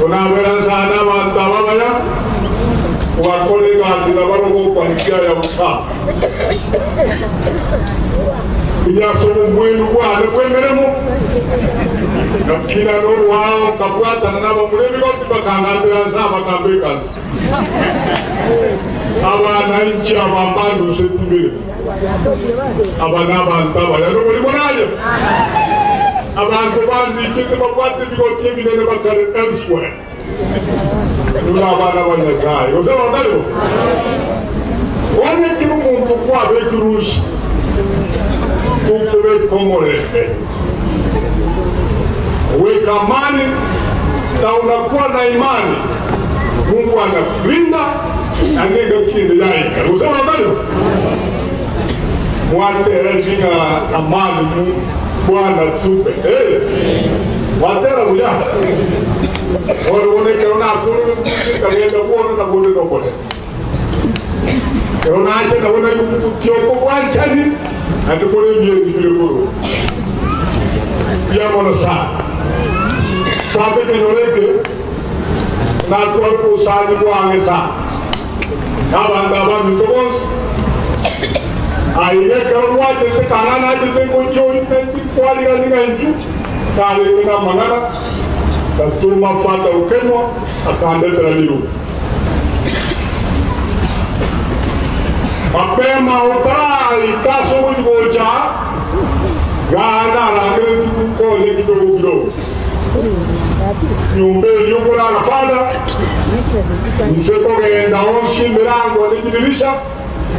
Onabera nsana abanto aba abaya, ogakora egasi nabarobwo kwa njia ya usafi. Buya ase obomwenu bwane bw'emeremo, ngakina norwao, nkabwatana nabamura ebigoti, bakangambera nse bakambeka nse. Abana inche aba mbanduseti emeremo, aba nabanto abaya noborimo naye. Abanto bandichete babwate ebigoti ebinene bakare elsewhere. Inwe nabana ba Nyasae, gose batari bo? Onye kera omonto kwabekirwe usi, okobeka omorembe, oweka amani, na unakuwa na imani, Mungu anakulinda na nengaki ende yaika, gose batari bo? Mwatera ng'a amani mu Bwana tupe. Eh, mwatera buya. Bono bono ekero nakorire nkagenda bwono na bonde nokore. Ekero nacha nabo naigwa omotio okobwanchani, naende kore ebieni bire korwa. Mbuya mono sana. Tata ekenyoro eke natware obosani bwang'e sana. Na abanto abaminto bonsi. Aiga ekero mwachete kang'a nachete ngochia oite tikwarigani ng'a inchu narenge namang'ana, ngatoma Father Okemwa akandetera riroba. Mapema otaraika ase ogochia gocha aa, gaa narangeretie nkonye kidogo kidogo. Nyomba eria okorara Father, inse kogenda onsi emirango ne chidirisha,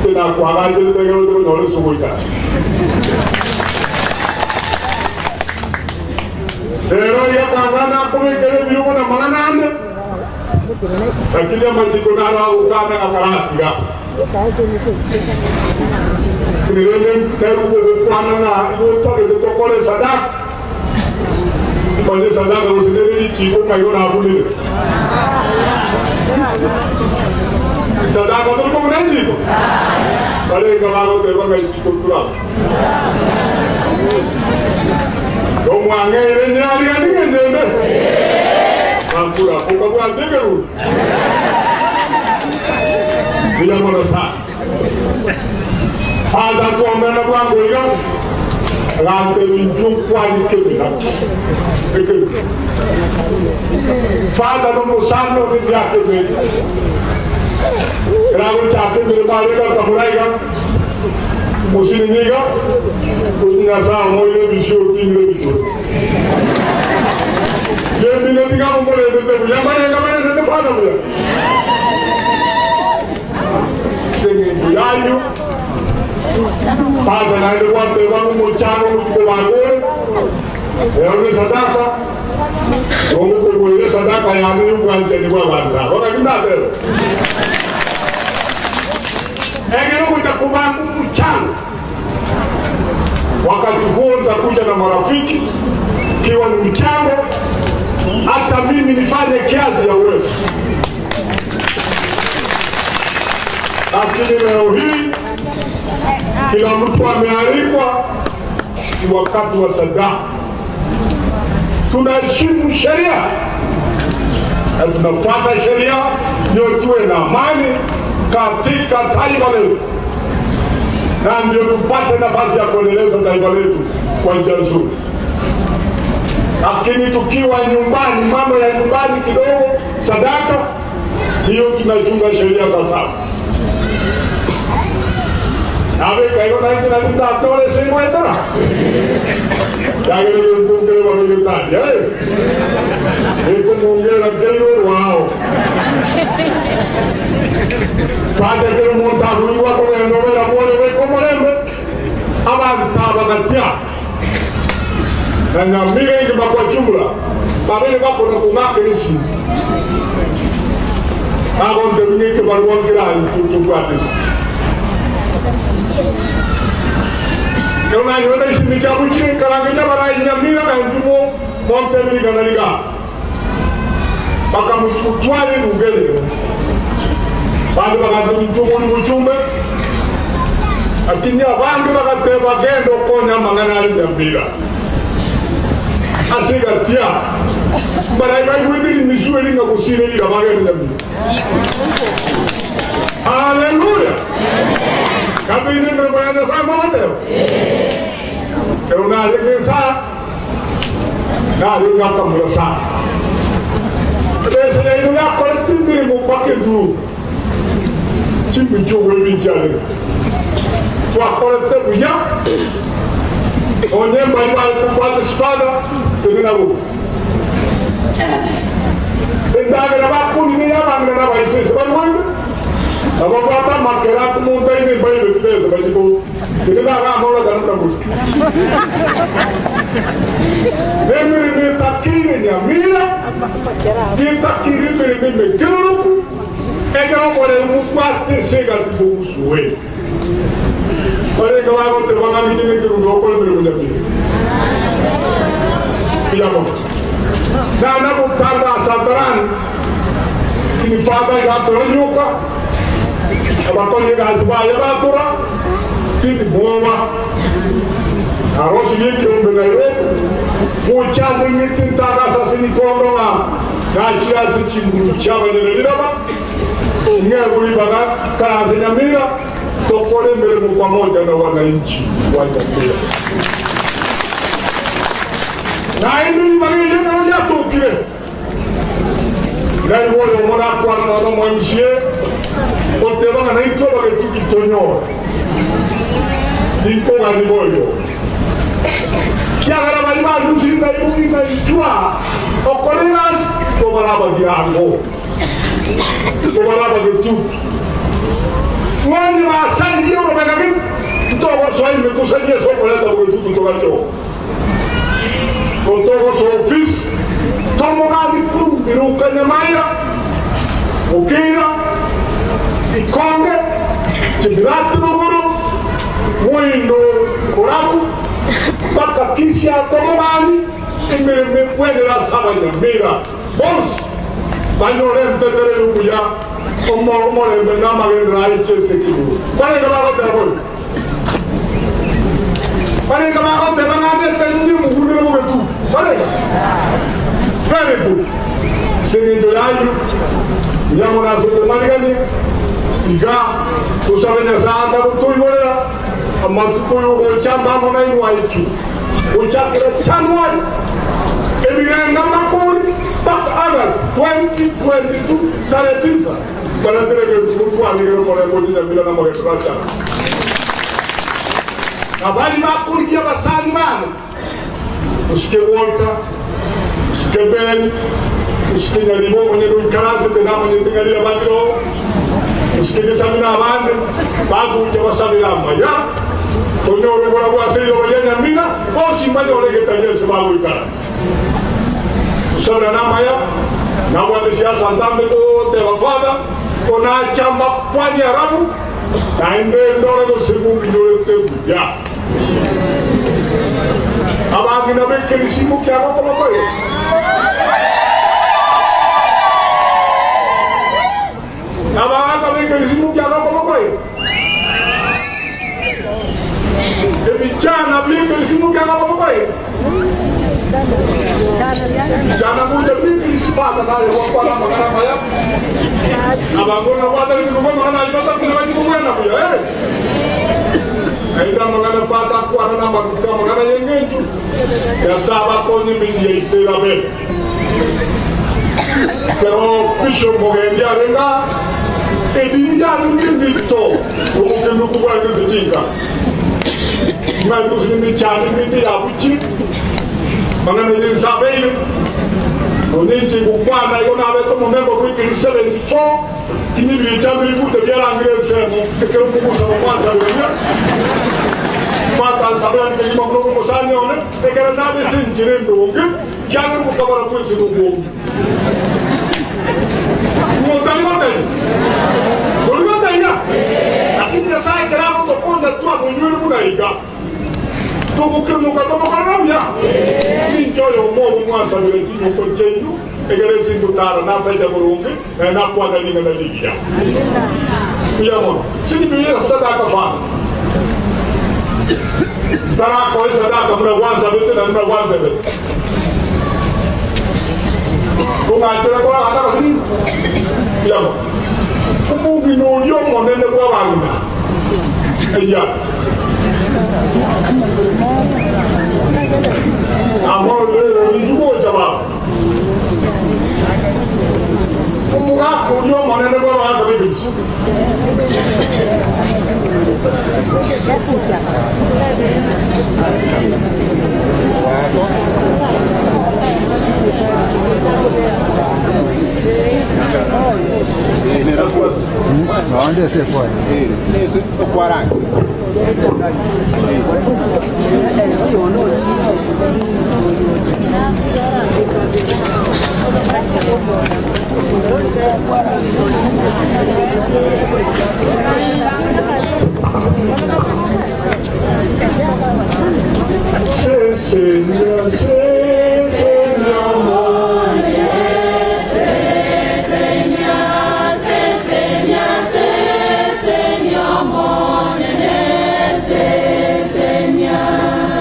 Tinakwagacherete ekero tokonyora ase ogoikara. Rero iga kanga nakobekera ebirogo na amang'ana ande, lakini amachiko naro agokana ng'a taratiga. Lakini rende ntaigwe gokwana ng'a igo otagete tokore esadaka, timanya esadaka gose nere richiko ng'a igo nabunire. Esadaka tori kobuna echiko? Barenge bagoteba ng'a echiko turase. Tomwang'eire nyarigani ng'encho ende? Bakura okabwata ekeruri. Mbuya mono sana. Father twomena bwango iga agantebia inchuo nkwarike ebihaku ekeruri. Father nomosani one emiaka emenge. Ekero agochaka emeremo arenge akamura iga, omosinini iga, gochi Nyasae omoire ebisio otingire ebituro. Kembine tiga momorendete buya, mbarenge barendete Father buya. Ase engencho y'ayio, Father naende gwateba ng'a omochando ogochia kobanga ore, ero nesadaka, Nomokoruera esadaka yane y'obwanchani bw'abanto aba. Naki ndatebe? Ekero ogocha kobanga omochando, wakati huo nitakuja na marafiki, ikiwa ni mchango, hata mimi nifanye kiasi ya uwezo. Lakini leo hii kila mtu amealikwa, ni wakati wa sadaka. Tunaheshimu sheria na tunafuata sheria ndio tuwe na amani katika taifa letu, na ndio tupate nafasi ya kuendeleza taifa letu kwa njia nzuri. Lakini tukiwa nyumbani, mambo ya nyumbani kidogo, sadaka hiyo, tunachunga sheria sasa. Nabeka igo nainche nari ndatore ase ngoetera, ekiagera egento nkere bono getari, eh, gekomongera nkere igoro ao. Fata ekero omonto akoigwa akogenda obera bwore goika omorembe, abanto aba gatia na nyamira engima kwa jumla babeire bakona kong'akera esimi. Nagontebia ng'a ekebarua nkere aye intwe tobwate esimi. Ekero nanyorete esimi chiabo chire nkarangeria abarai nyamira na intwe mo montebie ring'ana riga. Bakamotwara ebunga eyemo. Bande bagantebia intwe omori mochumbe, lakini abange bagateba genda okonye amang'ana are nyamira. Ase egati yabo mbarai baigwete. Rimisu eri ng'a gosire riraba agende nyamira. Haleluya! Kabeire emeremo ya Nyasae mogoteba? Ero narenge Isaya, narenge akamura sana. Ebesa yaino yakorete emeremo mpaka endururu, chimbi chi'oboibi nchiarenge. Twakorete buya, onye mbaria bare kobwata espada, tenena gose. Endagera bakorire y'abang'ina na abaisese barwaire, na babwate amakere akomontaine mbairwe chibesa bachie kogora. Tenena agamororokana buna mochie. Nemeremo etakeire nyamira, getakeire emeremo emekeroroku, ekero oboreu bobwate ase egati bogusuwe. Barenge bagoteba ng'a ninche nekerundo gokora emeremo nyamira. Mbuya mono. Nana gotanga ase Atarani, lakini Father iga atoranyoka, abakori egasi baye batora, tindi mwoba. Narosirie ekeombe Nairobi, gocha amo ing'ete ntagase ase rikondo ng'a nachire ase chinguru chi'abanyene riraba, ing'egwe ribaga karanse Nyamira, tokore emeremo pamoja na wananchi wa Nyamira. Naende ribaga erio ekero riatokire, naigwa oyomo nakwana nonya nomo MCA, oteba ng'a naintwe abagetugi tonyore. Ninkogania boigo, ekiagera baria barusirie ng'a ng'a inchwa okora egasi, kobare abagirango, kobare abagetugi. Ng'onye basaririe orobega gete, ntogosoa ime tosarie ase okoreta bogetugi togache oo. Gotogosoa ofisi, tomogambie korwa Miruka Nyamaya, Mukira, Ikonge, Chibirati rogoro, Moindo Korabu, mpaka Kisia tomogambie emeremo ekwenera ase abanyamira bonsi banyore entetere y'obuya, omorembe na amagenderero aye chi'ense ekeguru. Barenge bagoteba boigo. Barenge bagoteba ng'a ndete inche omogundire bogetutu. Barenge? Very good. Ase engencho y'ayio, mbuya mono ase okomarigania, iga tosabe Nyasae anga gotoigorera amatuko y'ogocha amo amo nainwe aikio, gochakera January ebirenga makori mpaka August 2022 tarehe tisa. Baretire egento gotwanigera omorembe o chinyamira na amagenderero a chara. Na baria bakorigia abasani bane, osike Walter, osike Ben, osike Nyaribo omonyene oikaransete namanyete ng'a riria bandire oo, osike Gesami na abande, bagocha basabere amaya, tonyore oborabu ase riroba ria nyamira, bonsi mbanyore egetari ase bagoikara. Gosabera namaya, nabwate siasa ntambe goteba Father, ko nacha mbakwani arabu, naende ndore gose mominyorete buya. Abang'ina b'ekerisimu kiabo kobakoire. Abagaaka b'ekerisimu kiabo kobakoire. Ebichana bi'ekerisimu kiabo kobakoire. Ebichana gocha bi'ekerisimu ase naye gwakwana amang'ana amaya. Abang'ina nabo batari korokwa amang'ana ayio batakuna bachie kobwena buya, eh. Naende amang'ana tata akwana namaruko amang'ana y'engencho, Nyasae abakonye emeyio yaito erabe. Ekero Bishop Mogendi arenge aa, edini yarenge endito nobokenduku bwarenge ase chinka. Ng'ai gose nemechando emenge yabuchire, amang'ana y'ense abeire. Nonya inche ngokwana igo nabete omomemba bw'ekerisi 74, Tinibirecha mbirigute biarangire ensemo, ekero nkogosaba mwansaberia, mwatansaberania kegima buna omosani one, ekero nabe ase enchera endonge, kiagera ogokabara gwense nokwomi. Ng'o otari gotebia? Tori gotebia? Lakini Nyasae ekero agotokonya twabonywire buna iga, togokemoka tomokorere buya. Ninche oyomo obo mwansabire chinyoko chiaino, egere ase ngotara natacha boronge, Naye nakwana ring'ana rigiya. Mbuya mono. Sindibiria sadaka Father. Ntarakoe sadaka buna gwansabete na buna gwantebete. Kong'anchera koragane agasiriri? Yabo. Omong'ina oria omonene bw'abang'ina. Eya. Amororire orinchu gocha baba. Omogaka oria omonene bw'abagaaka b'ekanisa. Sesenia, sesenia,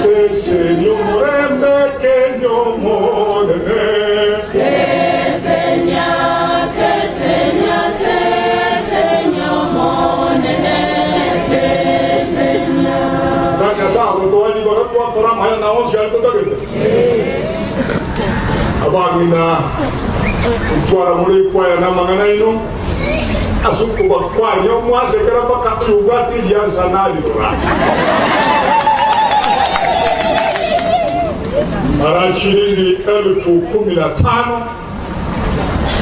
sesenia, omorembe Kenya omonene. Na Nyasae agotoa ribaga twakora amaya na onsi aria totagete. Abang'ina, ntwara more ekwaya na amang'ana aino ase okobakwania mwasekera mpaka oyobwate eriansa narirora. Mara shilingi 15,000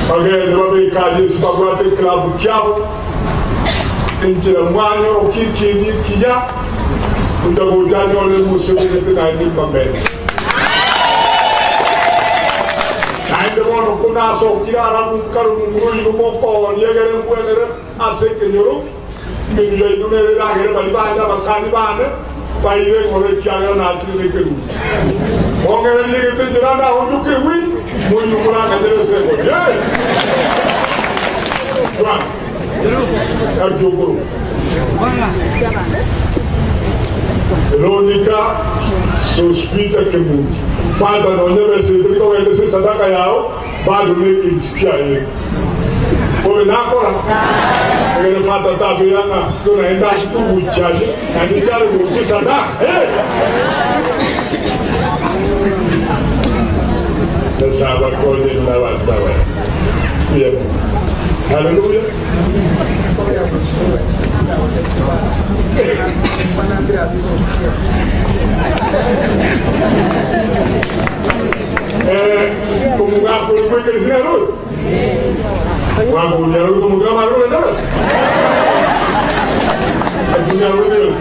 bagende babeke aria ase babwate eklabu kiabo, enchera mwanyorokia ekieni ekiya, gocha gocha anyore mosebegete naende mbamere. Naende bono konasokire arabu nkarora oino mokoonia egere mbwenere ase ekenyoro, emenwa yaino nere eragere baria bande abasani baane baire eng'oro ekiagera nachire nekerubo. Mong'ererie egete enchera ndaonchoke egwi, moino morang'anyere ase engori. Ee! Joan, naki okorokwa? Veronica Sospita Kemunto, Father nonya besete rikogenda ase esadaka yao, bado nekeisi kiaye. Bobe nakora, egere Father tabeira ng'a igo naende ase kogochiaria, naende chiare gocha esadaka. Hey! Nyasae abakonye buna abanto abaya. Mbuya mono. Haleluya. Eh, omogaka oria bw'ekanisa nere oyo? Mwagonya ore komokera amare kogenda besa? Agunya ore nere?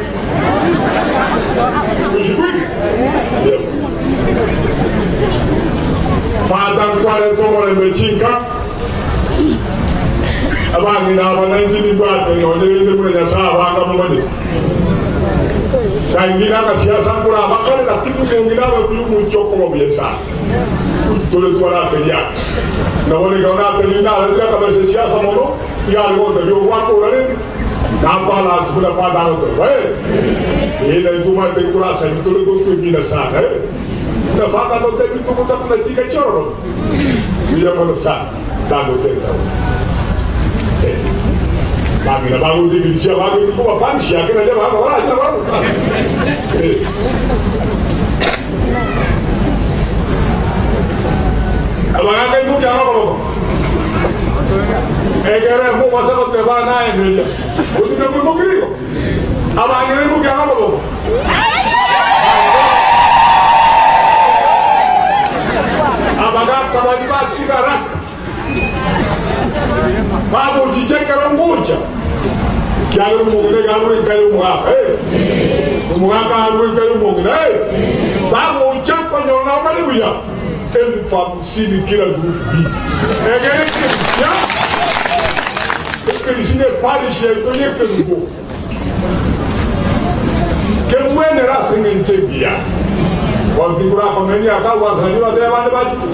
Ochikwiki? Yes. Fata nkwarete omorembe chinka Abang'ina aba nainche nimbwate nonya rende buna Nyasae abanga momanyete. Saingine agasiasa nkoraba kare lakini omong'ina abe buya omochie okoba buya sana. Tore twarateria ake. Nabo nigo nateria naretire akabesa esiasa mono iga are gontebia ogwakora rende nabalance buna father agoteba eh. Ee naintwe omanyete nkorasa tore gotwemina sana eh. Buna father atotebia togotakuna chinka chiororo. Buya mono sana. Tagoteta eh. Bang'ina bagotebiria bagochia kobapanisia ake naria bakobora ase nabarabwo eh. Abagaka imokia amakoroko ekere mobasa goteba naye neria gotuka moimokire igo abang'ina imokia amakoroko Abagaaka baria batigara, babochicha ekero ngocha, ekiagera omong'ina iga arue enka y'omogaka, eh, omogaka arue enka y'omong'ina, eh, bagocha konyora nabo bare buya, elfu hamsini kila group B. Egere ekerisia, ekerisia ne eparish yaito y'ekerubo. Kebwenere ase engencho engiya. Bono tinkorakomenya akagwansa nario batebe abande bachete.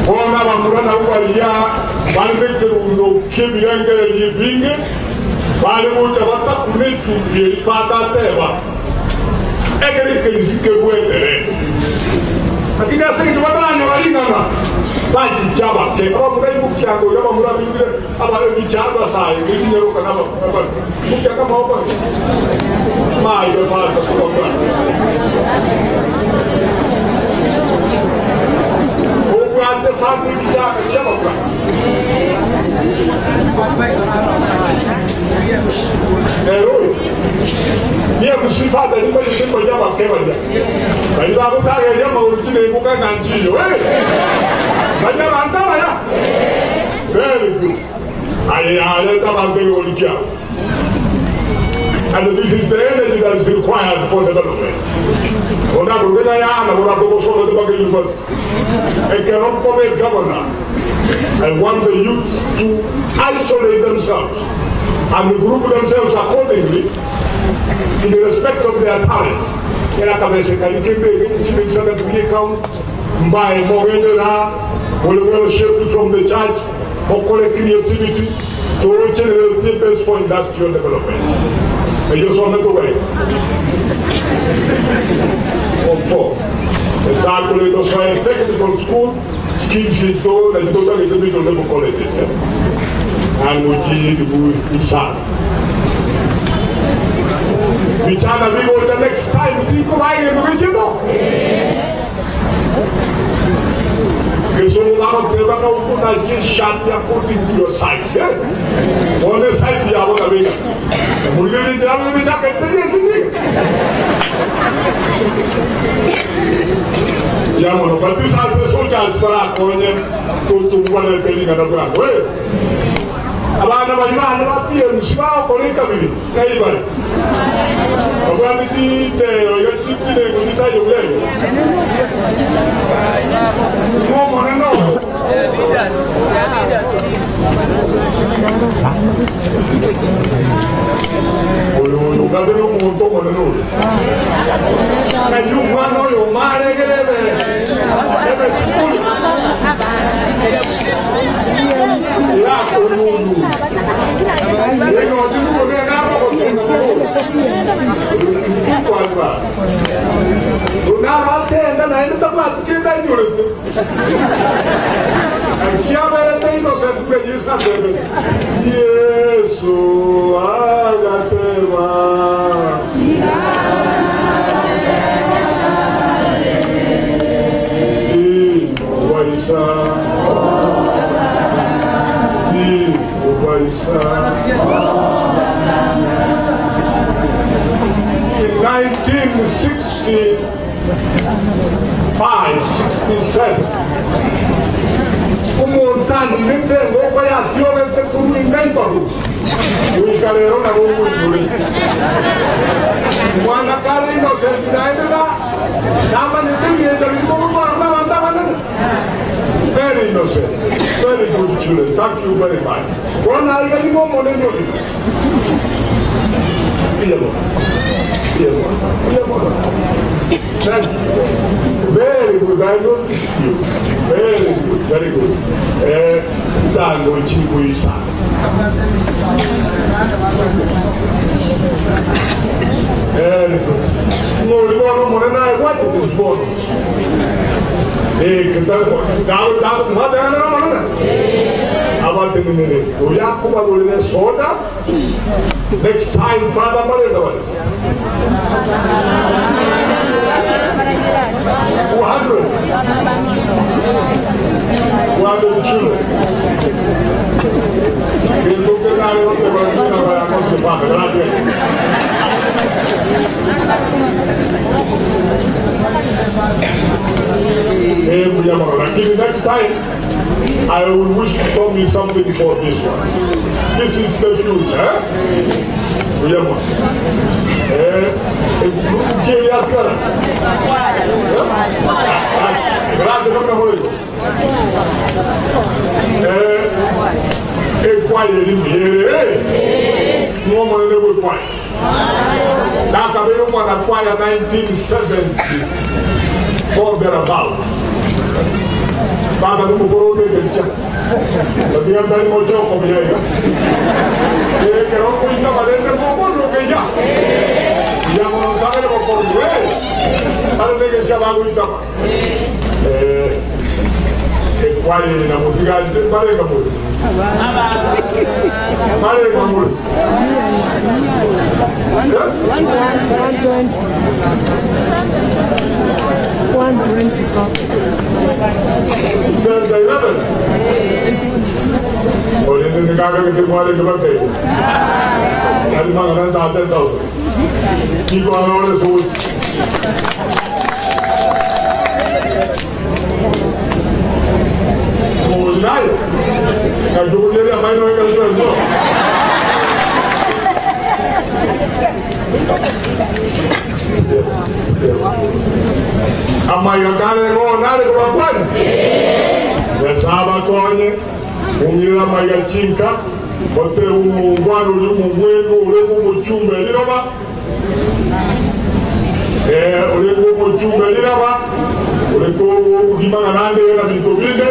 Bono abamura nabwo baria bare nekerundo ki'ebirengererio ebinge, bare gocha batakuna echumbi eria Father ateba. Abake abamura ibukianga oyo abamura bibire aba ebicha abasae ebinyaroka na abamura bukianga amaboko maye fata kubakora obwate fata ebichaka chiabakora ero niye kusifata nimba yisimba yabake baja bali babutageria mauru chineguka ng'anchiyo baja bantabaya. Very good. Aye aye tabante And this is the energy that is required for development. Ona kugena ya na bora ko so de bagay university. I cannot come a governor. I want the youth to isolate themselves and group themselves accordingly in the respect of their talents. Era kabese kaikembe chibisana tuye count mbae mogendera well shaped from the church okole creativity to generate the best for industrial development. Ellos son de tu way. Form 4. Esatto, le do technical school, skills ito, na ito ito ito ito colleges. Anguji dibu isa. Bichana vivo the next time, dico vai e non chiedo. Che sono dato che da una shati according to your size. Eh? One size yabo na vega. Murgeli diamo di già che te sì. Yamono, but this has the soldiers para konye tu tu wana pelinga na bra. We. Abana bali bana ba pia mshiba koleka bili. Kai bali. Abana ti te yo ti ti ne ko ti ta yo yo. Somo no. Leaders. They are leaders. Oyo yo gabe no monto mo no. Kai yo mano yo mare che deve. Deve sicuro. Ya olulu. Yego tinubu ne na ko ko. Una tenda na enda pa que da yure. Chiamere te innocent pe yisa Yesu agatema. Waisa. Waisa. In 1965, 67, umuntani nitengo kwa ya fiorente kuru neighborhood. Uikalero na mungu muri. Mwana kare innocent na enda nama nitengi ndio ko ko na banda banda. Very innocent. Very good children. Thank you very much. Wana algali mo mone nyori. Iya mo. Iya mo. Iya mo. Thank you. Very good. I noticed you. Very good. Very good. Tango chiku isa. Very good. No, no, no, no, what is this bonus? Eh, che tal? Dawo, dawo, ma da no, no, no. Avanti nene. Oya kuma boleh soda. Next time, father, boleh tak boleh? 200. 200 children. Che tutte le volte qualcuno farà molto fame, grazie. Lakini next time, I will wish to tell me something for this one. This is the future. Eh? Vogliamo. Chi è ancora? Grazie per volevo. E qua è lì. Uomo ne vuoi qua. Da capire un da qua 1970. For thereabout. Baba numu korone che c'è. Dobbiamo andare in gioco mi dica. Dire che non puoi stare dentro il mondo che già. Siamo non sapere con due. Allora che siamo a guida. E Kwayena motigarire mbarenge more? Mbarenge more? Senta 11. Orende nikagagete mwarenge bakeigo. Ari mang'ana nta 10,000. Kikwarore suti. Naye kajukujeria maino ekazuezo. Amayakale go nale kubakwani. Yasaba konye ungirira mayachinka bote umungwano uri mumwenu uri mumuchumbe liraba uri mumuchumbe liraba uri kugimana nande na bintu binde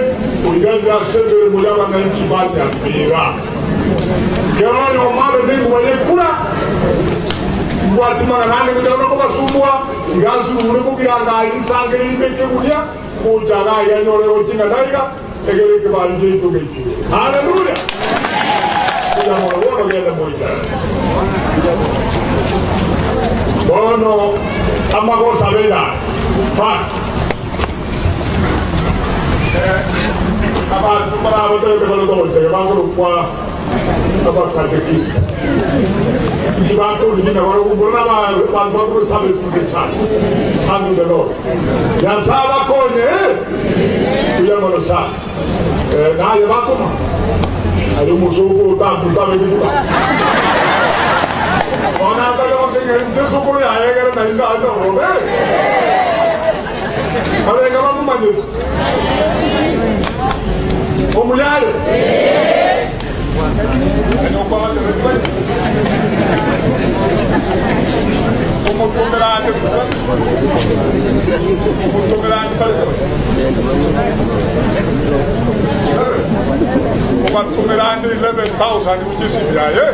uriganja sendere muyaba na nchi banya bira keroni omabe ningu wayekula ngwatimana nande kutana kubasumbua ngazi uri kugiranga isange indeke kulia kujaga yanyorero chinga daiga egere kibali jeito gechi. Haleluya. Kuja genda moja. Bono amagosa beda. Pa. Aba tumara bote ke lo to se ba ko kwa aba katekista. Ibantu ni na waro kumbona ba ba ba ko sabe su de cha. Ando de lo. Ya saba konye. Kuya mono sa. Na ye ba ko. Ayo musuko ta ta be ku. Ona ta lo ke nje sukuru ya ye gara na inda ando ro be. Ale ga ba mu manje. Omuyale. Obatumira 11,000 ujisibira ye.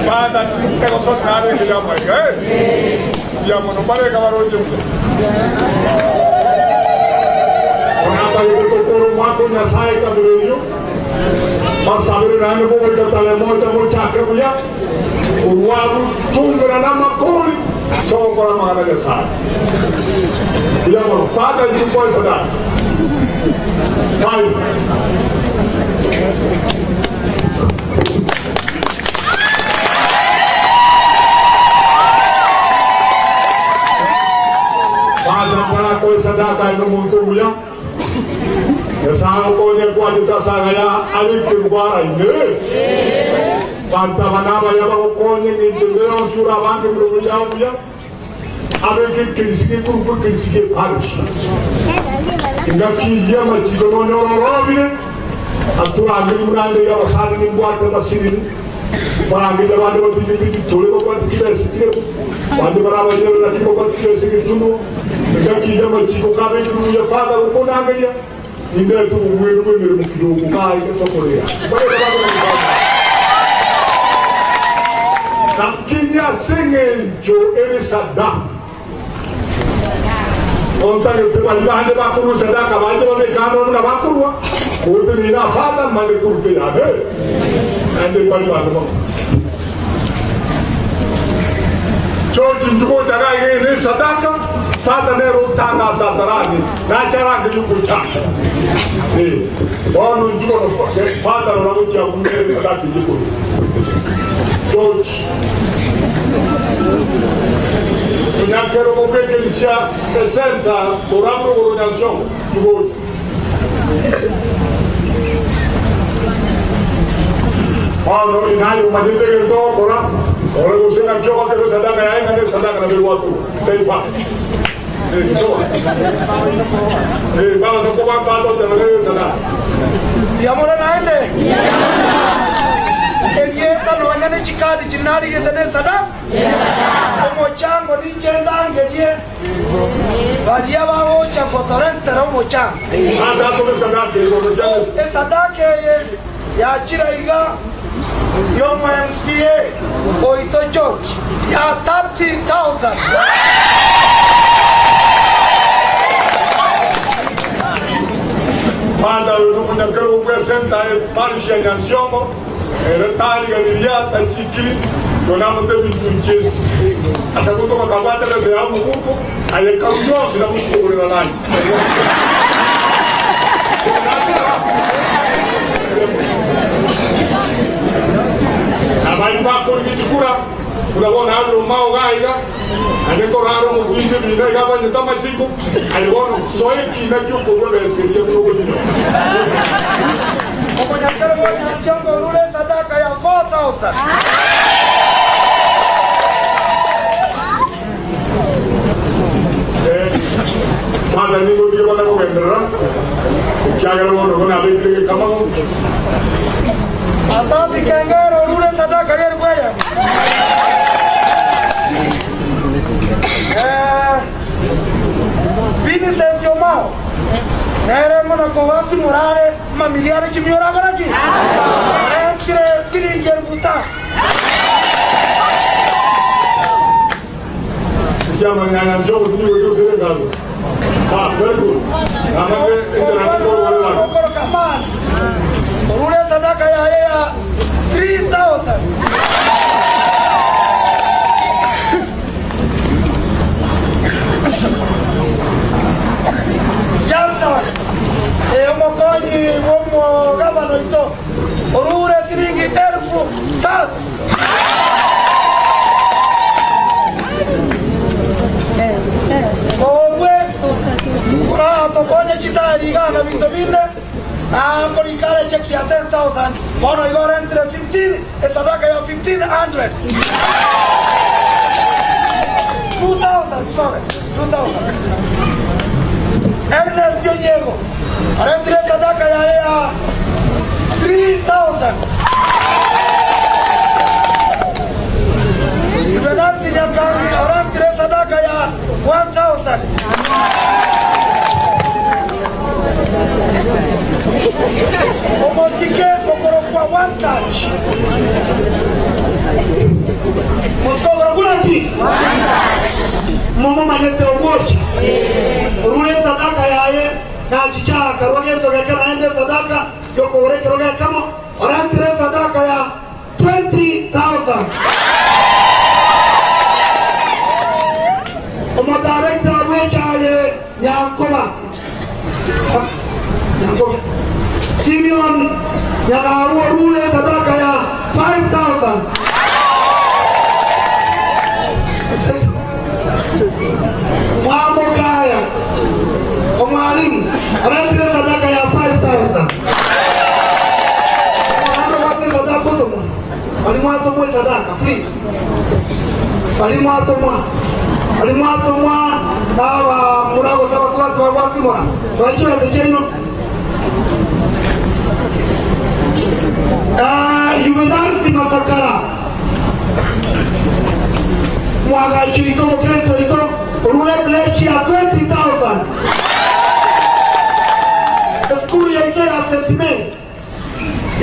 Bada tinke ko sonnare ke jamma eh. Ya mono pare ka baro jumle. Onata yo to koro mwako nyasaye kabireyo. Masabire nane ko ko tale moja mo chake buya. Urwabu tungra na makori. So kora magana nyasaye. Ya mono fata yuko sada. Time. Fata para ko sadaka ino muntu buya. Yasano ko ne kwa jita sagaya ali kimbara ine. Panta banaba ya ba ko ne ni jindeo sura bangi buya buya. Abe ki kirisiki kurku kirisiki parish. Inga ki yama chigo no no robine. Atura angin murande ya wasani ni buat kata sini. Barangin jawan ko tiji tiji tole ko ko tiji sitire. Bandu bara waje na ki ko ko tiji sitire tunu. Inga ki yama chigo ka be tunu ya fada ko na ngeria. Inga tu mwe mwe mwe mkido ko kai ko korea. Lakini asengenjo ere sada. Onta ke balibande bakuru sadaka banje ba mekano na bakurwa. Kote ni na fata mane kurpe ya be. Ande balibande ba. Chochi njuko chaga ye sadaka fata ne rotanga satarani na chara ke juko cha. Eh, bono njuko no fata no rabu cha kumne sadaka juko. George Nyakero ko sia 60 koramro ko nyancho juko. Ono inayo majinte ke to kora ore ko se na choka ke sadaka ya ngane sadaka na be watu teipa. Eh so. Eh baba so ko ba pa to te le sadaka. Yamora naende. Elieta no anyane chikadi chinari yetene sada. Omochango ninjendangerie. Baria bagocha kotorentera omochango. Anda to sadaka ke ko E sadaka ye ya chiraiga yomo MCA Oito George ya 30,000. bw'esenta eparish ya Nyansiongo, ere tariganirie atachikiri, igo namotebie Nchuchesi. Ase gotoka kabwate ebesa ya omobuko, aye karue yonsi nagochia kogorera lunch. Nabaria bakorigia chikura, buna bono aria omao iga iga, naende nkorara omotwisi ebina iga abanyete amachiko, aye bono soa ekina gi'okorua ebesa eria buna okonyinyora. Omonyakere wa Nyansiongo orure sadaka ya 4000. Father nigo ndiye batakogenderera, ekiagera bono igo nabekire gekamago. Atati Kengere orure sadaka ya elfu. Vincent Omao nere mono kowasi murare mamiliare chimiora garaki etire siringi 5000. Kiamanyanya nchogo tinyigo gioserekalo. Ah, very good. Namake enchera Okoro kamani orure sadaka yaye ya 3000. Justus omokonyi w'omugabano ito orure siringi 3000. Orwe ura tokonye chitari igana binto binde akorikare cheki ya 10000 bono igo rentire 15 esadaka ya 1500 2000, sorry, 2000. Ernest Yego arentire sadaka ya ya 3000. Juvenal Nyakangi arentire sadaka ya 1000. Omosike okorokwa one touch. Mosikogoro ki? Momo mayete omosha. Orure sadaka yaye na chicha karwage to geke naende sadaka yokogore keroge kamo orantire sadaka ya 20,000. Omo director bwechaye Nyankoba. Nyankoba. Simeon Nyagaru orure sadaka ya 5,000. Mwamokaya omwalimu arantire sadaka ya 5,000. Mwana wate sadaka otomwa. Walimu atomwe sadaka, please. Walimu atomwa. Walimu atomwa aba murago saba saba twabasimora. Twachiwa secheno. Juvenal Simasakara mwagachirito mukristo ito orure pledge ya 20,000. Skuru yaito ya St. Mary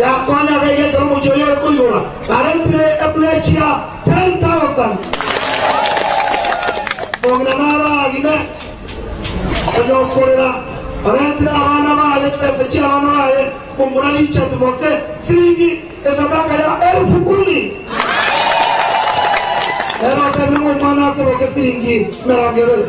yakonya gaigetero muchoyo kuyura arentire pledge ya 10,000. Mong'ina agine oyokorera arentire abana baye chibesa chia abana baye kumura Richard Mose siringi esadaka ya 10,000. Era otebire omwana aseboke siringi 20.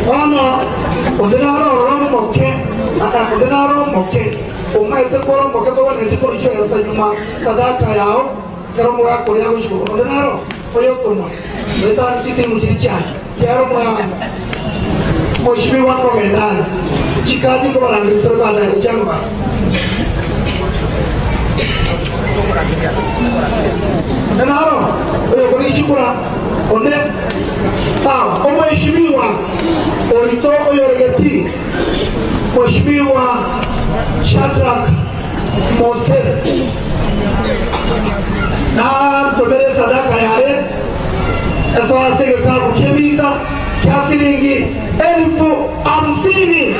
Bono ondinaro ororo moke ondinaro moke omaete koro moke tobaneti koruchia esa nyuma sadaka yao kero mogakoria gochiko ondinaro oyotomwa etani chitimu chiri chiane kiaro mwa mheshimiwa kogendana chikadi kobarangiri baadaye chamba Naro oyo kori chikura onde sawa omheshimiwa oito oyoregeti mheshimiwa Shadrack Mose na mtomere sadaka yaye esawase gekabu kyebisa kya silingi 50,000.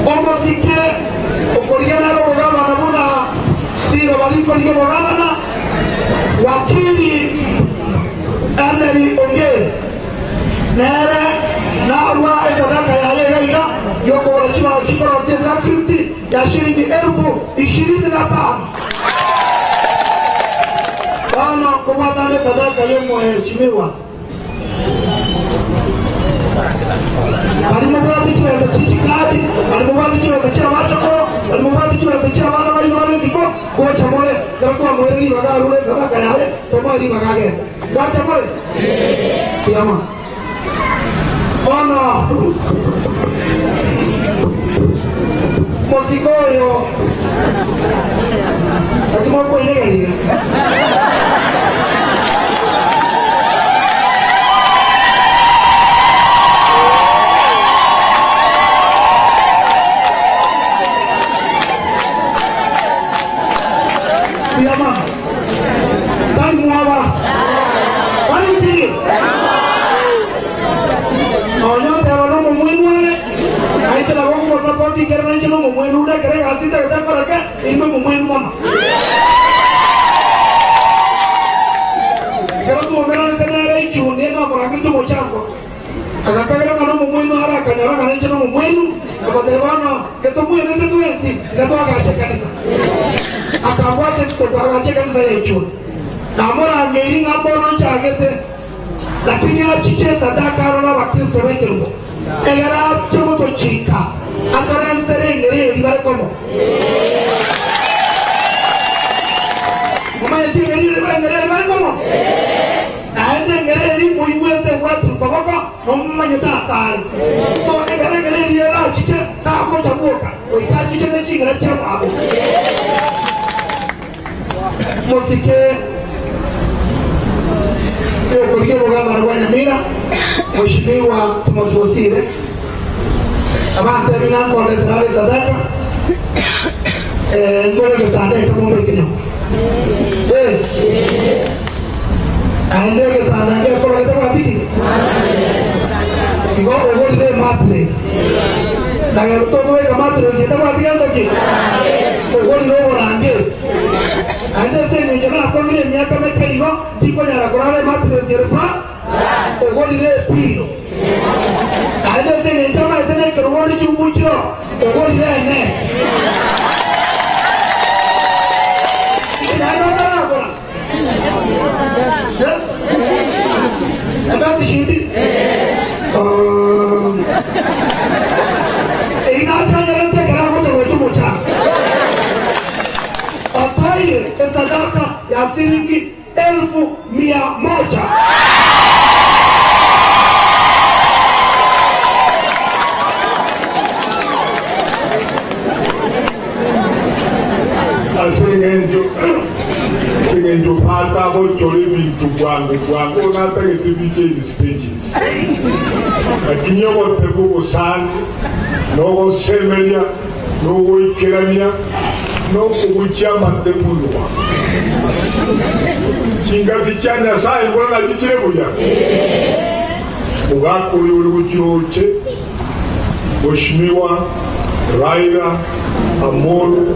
Omosike okorigenero ogabana buna esadaka y'omoheshimiwa. Bari mobwate chibesa chie chikadi, bari mobwate chibesa chia abachokoro, bari mobwate chibesa chia abana baino bare isiko, gocha more, ekero twamoire ribaga arure esadaka yaye, tomoe ribaga agende. Gocha more? Mbuya mono. Bono mosike oyo naki mokoiyegeria iga? Mbuya mono. Tari mwaba. Tari ki? Nonya oteba nomomwenu are, nainche nabo nkomosapoti ekero nainche nomomwenu onde ekero egasi ntagete akoreke, inde omomwenu mono. Ekero twaumeranete nere June namorangeretie omochango, agakagera ng'a nomomwenu are akanyora ng'a nainche nomomwenu, agateba bono getomwenete twensi tiga twagache ekanisa. Akambwata isiko twagacha ekanisa ya June. Namorangeirie ng'a mbono nchagete. Lakini achiche esadaka arore abakristo b'ekerubo, egere ache gotochika atorentere engera eria bare komo. Momanyeti engera eria engera eria bare komo? Naende engera eria moigwete ebwatirwe koboko, nomomanyete asare. So egere engera eria erachiche tagocha bwoka, goika achiche ne chingera chiamwabo. Mosike yokorigia obogabana bwa Nyamira, Mweshimiwa Timothy Osire, abantebi ng'a nkondetera are esadaka, eh, nkore egetanda eke mombeke nyomba. Eh, naende egetanda ngekora getabwati ki? Igo ogorire emattress. Na gento tokobeka mattress etabwati gento ki? Ogorire oborangeti. Naende ase engencho nakong'ire emiaka meke igo, tikonyara korara emattress ere flat, ogorire epilo. Naende ase engencho amaete nekerogo ne chimbuchiro, ogorire ene. Inki naende otaragora? Ebetishiti? Eyio nachanyerete ekero agocha gocha omochando. Otoire esadaka ya siringi 100,000. Ase engencho engencho tata agochora ebinto bwango bwango natagete biche in stages. Lakini ogoteba obosani na ogosemeria na ogoikerania na okobuchia amate monwa. Chingaki chia Nyasaye mboro nachio chire buya? Omogaka oyo ore gochia oche, Mheshimiwa Raila Amolo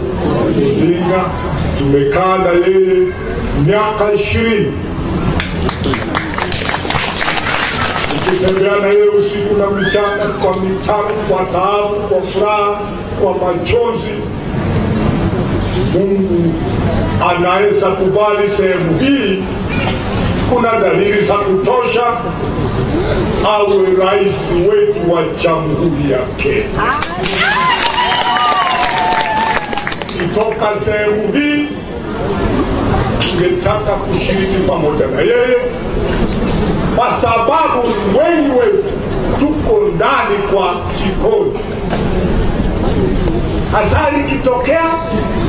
Odinga, tumekaa na yeye miaka 20 tukitembea na yeye usiku na mchana, kwa mitamu, kwa taabu, kwa furaha, kwa machozi. Mungu anaweza kubali sehemu hii, kuna dalili za kutosha awe rais wetu wa Jamhuri ya Kenya. Kutoka sehemu hii tungetaka kushiriki pamoja na yeye, kwa sababu wengi wetu tuko ndani kwa jikoni. Hasara ikitokea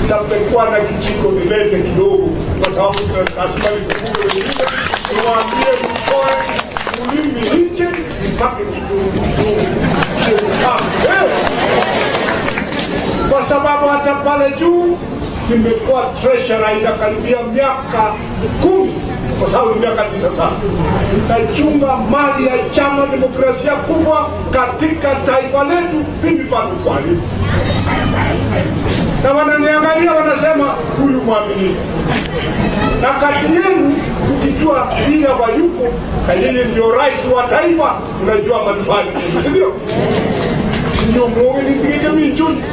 tapekua na kijiko nilete kidogo, kwa sababu lazima nikufunge wengine, niwaambie mtoe ulimi nje mpake kidogo kidogo, kwa sababu hata pale juu nimekuwa treasurer inakaribia miaka 10, kwa sababu ni miaka 9 sasa. Nachunga mali ya chama demokrasia kubwa katika taifa letu, mimi bado mwalimu, na wananiangalia wanasema huyu mwaminifu. Na kati yenu ukijua ila wayuko na yeye ndio rais wa taifa, unajua manufaa ni si ndio? Ndio muogenitigike minjuni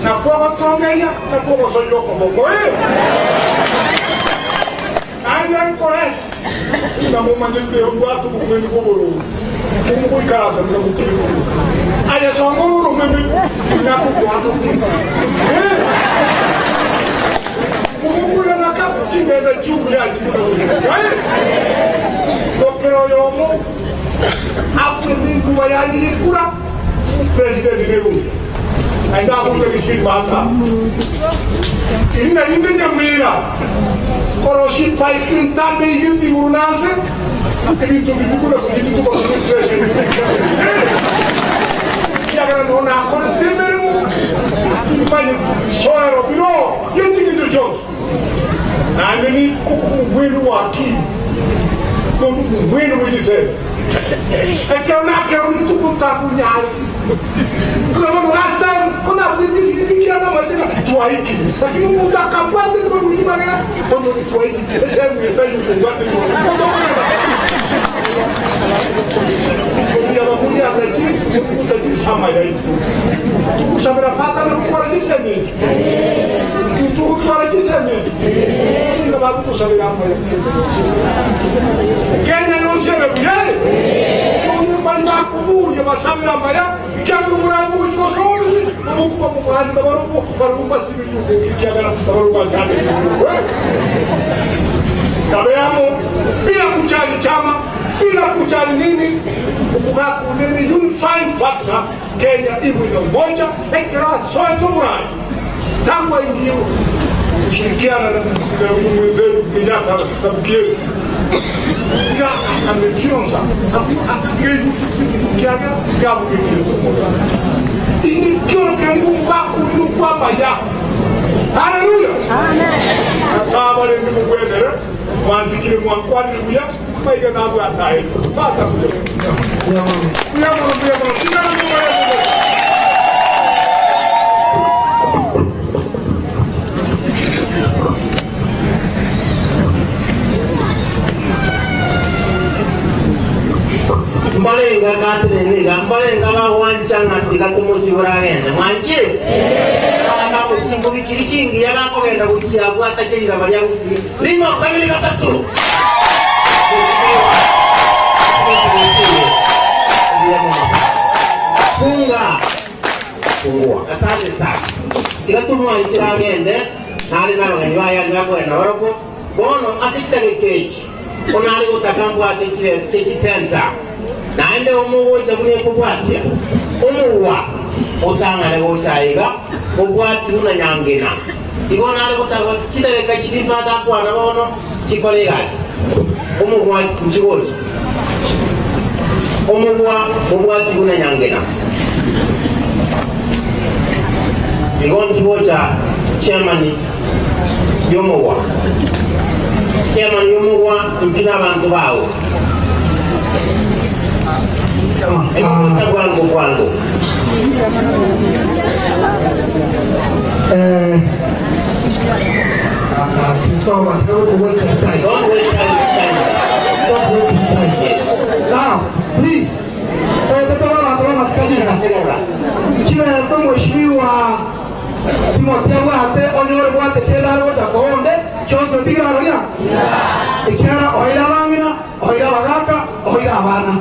na kuogotongeria na kuogocoria koboko. Naende nkore buna momanyete mbwate obokuani bw'oboronge, timogoikaransa buna mokire korwa. Aye songora oromeme, inyakogoaka buna. Ee, omokoirana ka ching'endo chi'obuyachi buna buna. Gokera oyomo abune ninkuba yaye y'ekura, President negocha naende agocha gesieri bata. Eri narinde nyamira korosia epipe entambe eyio igoro na nse, ebinto bibi buna koyetituka korwa etreasure ekiagera noo nakorete emeremo manye soero biro ye chingencho chionsi. Naende nikomogwenu bw'akili, nomogwenu bwe chisemi. Ekero nakerorire togotakunyare. Buna bono last time ko nabwete esiribi kiane amaete ng'a twaikire, lakini omonto akabwate nigo magega onye twaikire esehemu etaiyo kobwate nigo otokorera. Omuya tajiri, tajiri sama yaito. Tukusabira pata nokukora chisemi echi. Tukutwara chisemi echi. Inga bakukusabira amaya. Kenya yonsi ebe buyere. Bali bakuburia basabira amaya. Kyanga omurango gochikosoonsi. Omukuba mumuhanda barubo barumba tibiruko kyagala baruba cyane. Tabeamo bila kujali chama, bila kujali nini, ukugaku nini unifying factor Kenya iwe na umoja ekera sote mrai tangu aingie kushirikiana na mwenzetu Kenyatta na Mkieri ya amefyonza kiaga gabu ini kyoro karibu mbaku kwamba ya haleluya amen asaba le mugwendere mwanzikire mwankwanire buya maiga nabwe atahe fata buya buya mono buya mono sigana mugwendere. Mbalenga katireniga mbalenga bagwanchanga tiga tumusibura agende mwanchire akamuchingo gichiri chingi yagakogenda guchia bwata chirira baria guchi rimo kabiri gatatu funga fungua asante sana tiga tumwanchira agende nari nabageni baya nibakwenda baroko bono asitage kechi onari gutaka mbwate chibesa kechi center naende omugocha bune kubwatia omuwa otang'ane gochaiga obwati buna nyangena igo nare gotaka chitareka chirifata kwana bono chikore egasi omugwa nchigocha omugwa obwati buna nyangena igo nchigocha chairman yomugwa chairman yomugwa nchina abantu bawo Ekuta bwangu bwangu. Don't waste time. Don't waste time. Don't waste time. Now, please. Chimeso mheshimiwa Timothy Bwate onyore Bwate kenda rocha konde chonso tigaroria ikiara oira bangina oira bagaka oira abana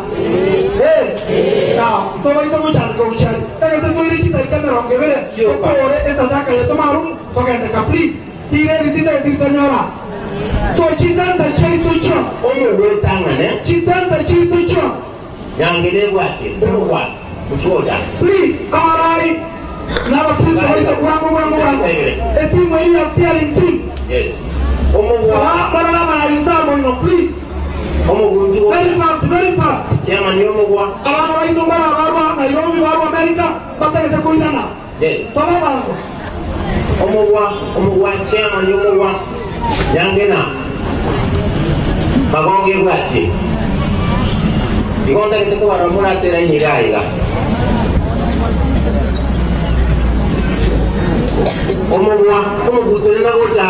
now tobaita guchandika guchari tagate toire chitarika mirongo ibere tokore esadaka yetu marum togendeka please tire ritita tonyora so chisanta chaitu cho Oyo wetangane chisanta chaitu cho nyangene bwate bwate uchoja. Please abarai n'abakristo baita bwangu bwangu bwangu etimu eri ya steering team Yes. Omugwa barara barayizamo ino please omugunju very fast very fast chairman yomugwa. abana baitu bara barwa Nairobi barwa America batagete kuirana Yes. toba bangu Omugwa omugwa chairman yomugwa nyangena magonge bwate. Igonda gete kubara murasera inyiga iga. Omugwa omugutu nena gocha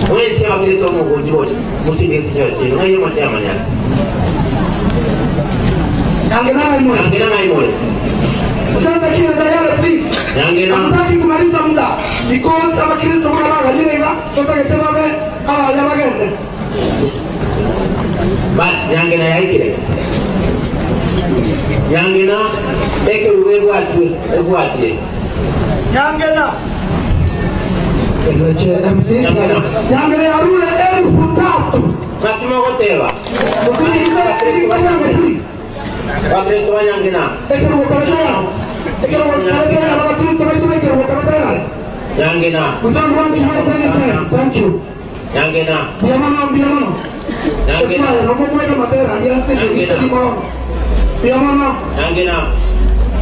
mwesi abakristo omugunju gocha musinge kinyoche ngaye mo chairman ya. Nyangena na Nyangena na imole. Sasa kile tayari please Nyangena Hatutaki kumaliza muda because abakristo bara baganyirega tutagete babe abaya bagende. Basi Nyangena yaikire. Nyangena ekerubo ebwatwe ebwatie. Nyangena. Nyangena yarure 3000. Bakima goteba. Bakristo ba Nyangena. Nyangena. We don't want to waste any time. Thank you. Nyangena. Biamano, biamano. Nyangena. Biamano, Nyangena.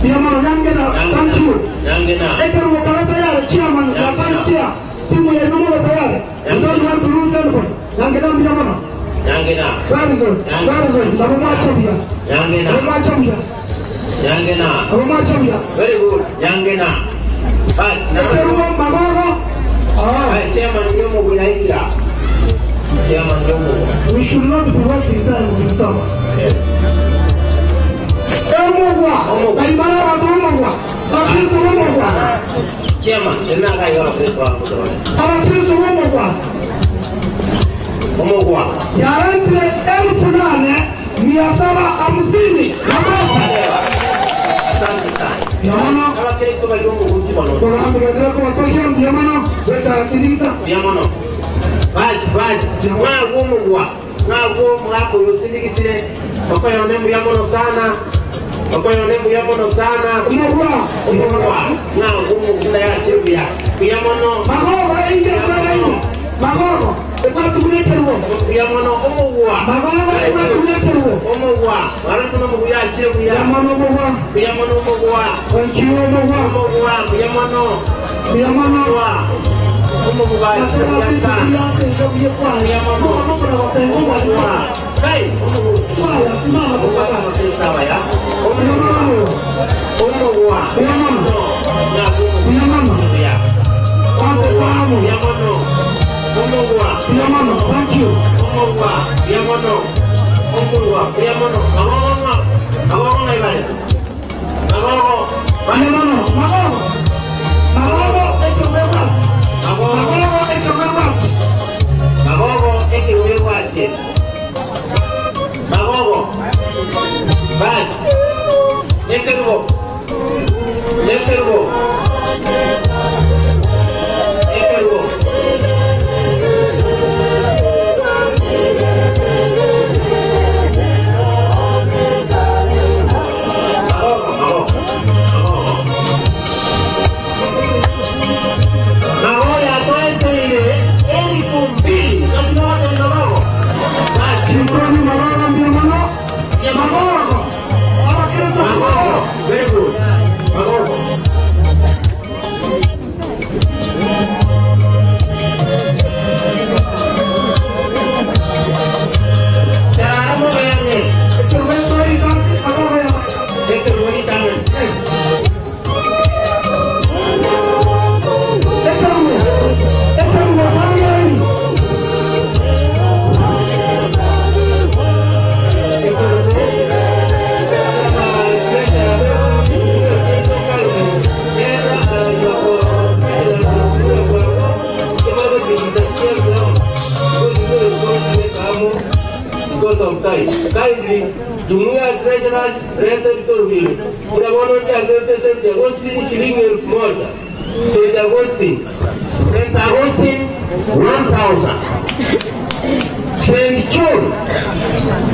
biamano, Nyangena. Thank you. Nyangena. Ekerubo kaba tayari, chairman, na vice chair. Timu ya Inumo tayari. We don't want to lose anybody. Nyangena, biamano. Nyangena. Very good. Very good. Nabomwacha buya. Nyangena. Nabomwacha buya. Nyangena. Nabomwacha buya. Very good. Nyangena. Basi na Ekerubo Magogo. Ah, Basi chairman ndio yaikira. Chairman ndio we should not be wasting time with talk. Emugwa. Kaibara watu emugwa. Bakristo emugwa. Chairman, tena kayo Kristo wangu tole. Abakristo emugwa. Omugwa. Yarentire 8751. Asante sana. Biamano. Abakristo bali omugunji bano. Tunaendelea kuwatolea biamano. Wetasikiliza. Biamono. Basi basi. Mwago omugwa. Mwago mwako yosindigisire. Okoyo ne biamono sana. Okoyo ne biamono sana. Emugwa. Omugwa. Mwago omugwa ya chebia. Biamono. Magogo ingia sana hiyo. Magogo. Ekwatukulekerwo. Biamono omugwa. Magogo ekwatukulekerwo. Omugwa. Wala mugu ya chebia. Biamano mugwa. Biamono omugwa. Thank you mugwa. Omugwa biamono. Biamano. Omugwa. Omugwa. Omugwa. Kai. Omugwa. Omugwa. Ya. Omugwa. Ya. Biamono. Omugwa. Omugwa. Biamono. Omugwa. Biamono. Magogo. Magogo na ibale. Magogo. Magogo. Magogo ekiwebwate. Magogo. Basi. Nekerubo. Nekerubo. Nekerubo. Magogo, magogo. Magogo. Magogo yatoeteire 2000. Katika magogo. Basi. Magogo. Very good. Magogo. Caramo bayangin. Ekerubo tangan. Because of time. Kindly, Jumuiya Treasurers Rented Torville. Kuna cha St. Augustine shilingi 1000. St. Augustine. St. Augustine 1000. St. John.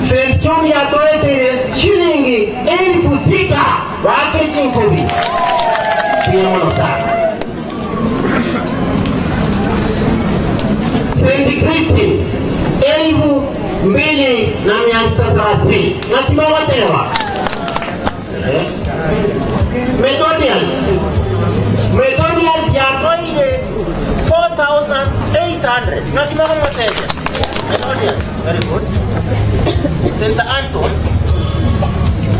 St. John yatoetere shilingi 6000. Wake chinkobi. Kiyono sana. St. Christine 2630. Na kibawatewa. Methodius. Methodius yatoire 4800. Na kibawatewa. Methodius. Very good. St. Anton.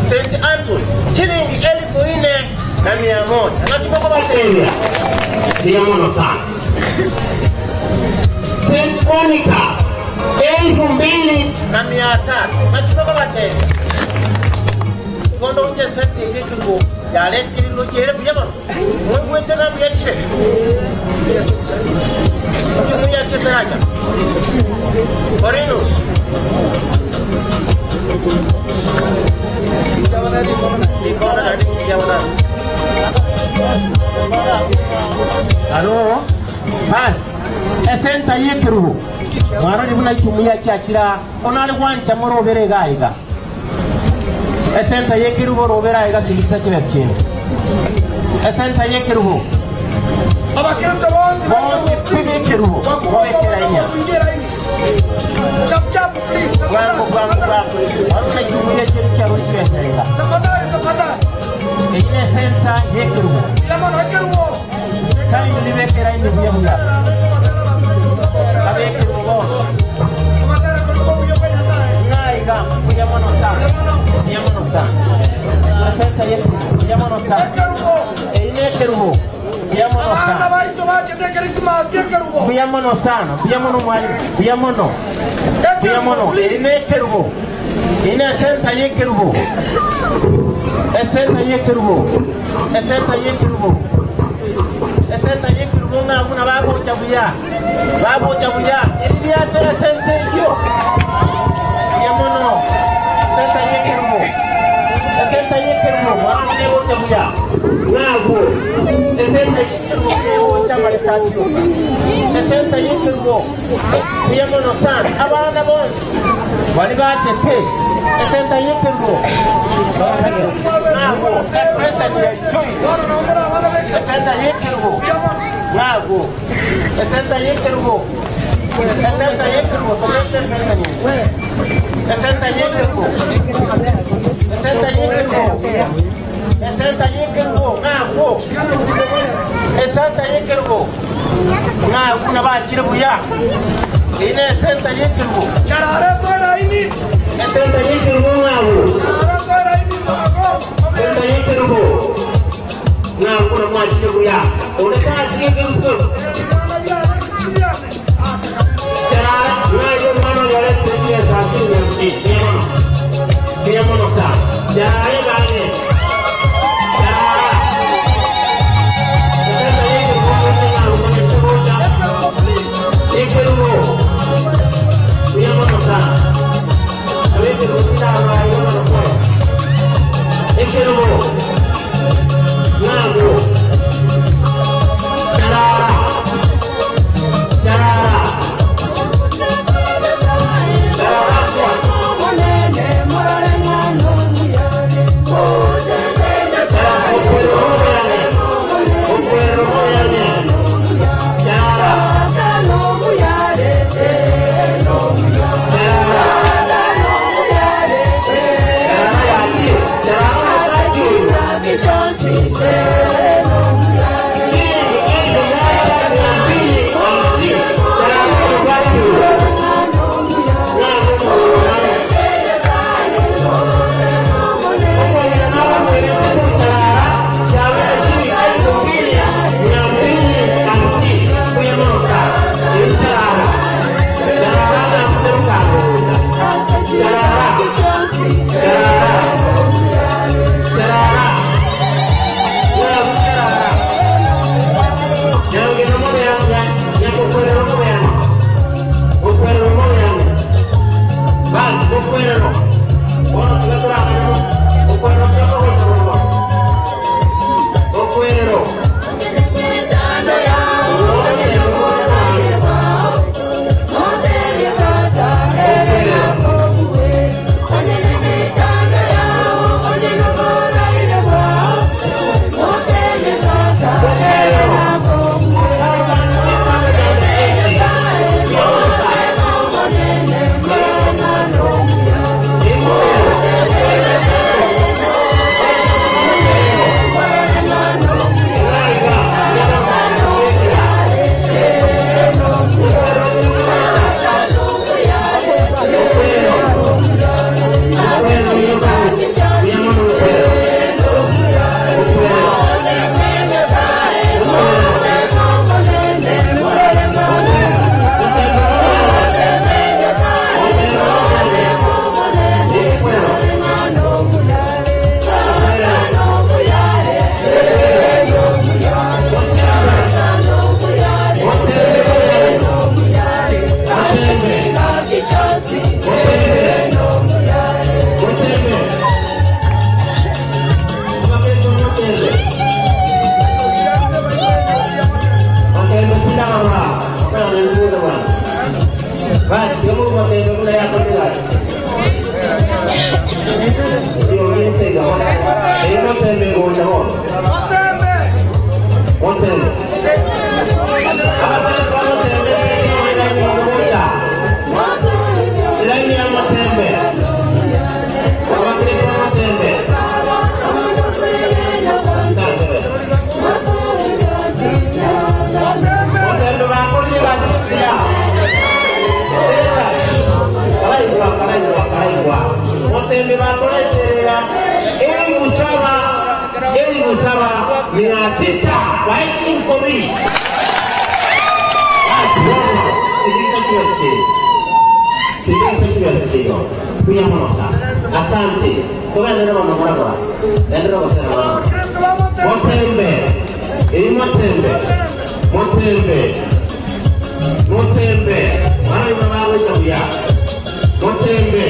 St. Anton. Shilingi 4100. Na kibawatewa. Ndiyo sana. St. Monica 2300. Na kibawatewa. Igo ndoche esente eye ekerubo yaretire ndoche ere buya mono. Mwaigwete ng'a mbuya chire? Echumu yaki etaracha. Korinus. Rikona naende riabonani. Alo, bas, esenta y'ekerubo. Mwarori buna echumu yachiachire aa, onare gwancha morobere iga iga. Esenta y'ekerubo robere aiga sigisa chibesa chiaino. Esenta y'ekerubo. Abakristo bonsi Bonsi pi b'ekerubo mobeke eraini aa. Chap chap please. Bwango bwango bwango. Waruna echumu y'ekeru chiarure chibesa iga. Tafadhali tafadhali. Eyio nesenta y'ekerubo. Yamana ekerubo. Kindly beka eraini buya buya. Abekerubo bono. Ng'a iga mbuya mono sana. Mbuya mono sana. Esenta y'ekerubo. Mbuya mono sana. Eyio nekerubo. Mbuya mono Abana sana. baito bachete Christmas ekerubo. Mbuya mono sana. Mbuya mono mwalimu. Mbuya mono. Mbuya mono. Eyio nekerubo. Eyio nesenta y'ekerubo. Esenta y'ekerubo. Esenta y'ekerubo. Esenta y'ekerubo ng'a buna bagocha buya. Bagocha buya. Eri riatera esenta eyio. Mbuya mono. Esenta y'ekerubo. Esenta y'ekerubo. Mwana negocha buya. Ng'abwo. Esenta y'ekerubo kegocha maritati yoka. Esenta y'ekerubo. Mbuya mono sana. Abana bonsi bari bachete. Esenta y'ekerubo. Ng'abwo. Epresent ya joy. Esenta y'ekerubo. Ng'abwo. Esenta y'ekerubo. Esenta y'ekerubo. Togete present. Esenta y'ekerubo. Esenta y'ekerubo. Esenta y'ekerubo. Ng'abwo. Esenta y'ekerubo. Ng'abwo nabachire buya. Ine esenta y'ekerubo. Charareto eraini. Esenta y'ekerubo ng'abwo. Charareto eraini mwago. Esenta y'ekerubo. Ng'abwo namwachire buya. Orekachire ekerubo. Charara, ng'ayo mwana yoretire chibesa chinyamchi. Mbuya mono. Mbuya mono sana. Charara bange. Charara. Esenta y'ekerubo ng'abwo mwana Ekerubo. Mbuya mono sana. Abekerubo ndaba yono koyo. Ekerubo. Ng'abwo. Charara. Charara. Charara. Motembe. Abakristo ba Motembe, elaini ya moja. Elaini ya Motembe. Abakristo ba Motembe. Motembe bakolile basipia. Kalaigwa, kalaigwa, kalaigwa. Motembe bakoleterera 7,600 waichi nkobi. Basi bono sikiliza chiwesikili. Sikiliza chiwesikili. Kuya mono sana. Asante. Toka nendo mama mora mora. Nendo mama mama. Motembe. Eri motembe. Motembe. Motembe. Mara mama wewe ya. Motembe.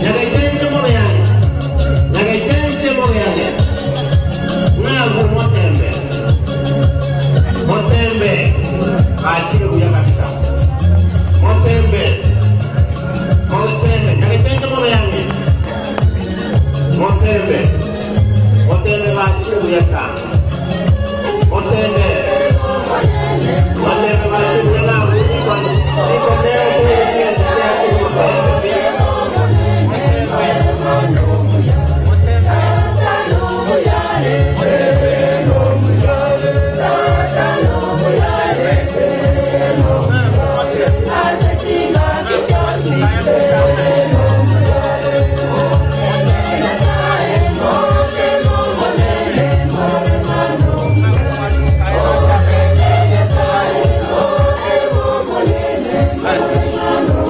Nyagachenche moyane. Nyagachenche moyane. Ngago motembe. Motembe. Achile kuya kabisa. Motembe. Motembe. Nyagachenche moyane. Motembe. Motembe bachile kuya sana. Motembe. Motembe bachile kuya na. Niko leo kuya kuya.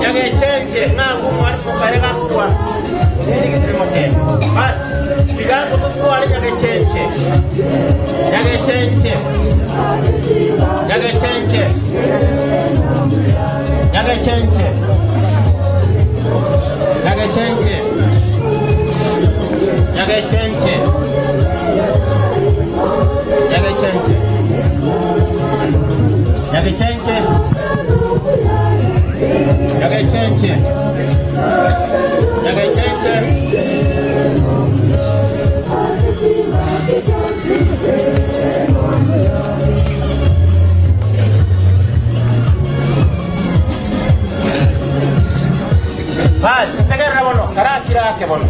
Nyagechenche ngangu mwalimu karega kuwa usindikize motembe. Basi bigango tutwale nyagechenche. Nyagechenche. Nyagechenche. Nyagechenche. Nyagechenche. Nyagechenche. Nyagechenche. Nyagechenche. Nyagechenche. Nyagechenche. Basi tegerera bono karakira ake bono.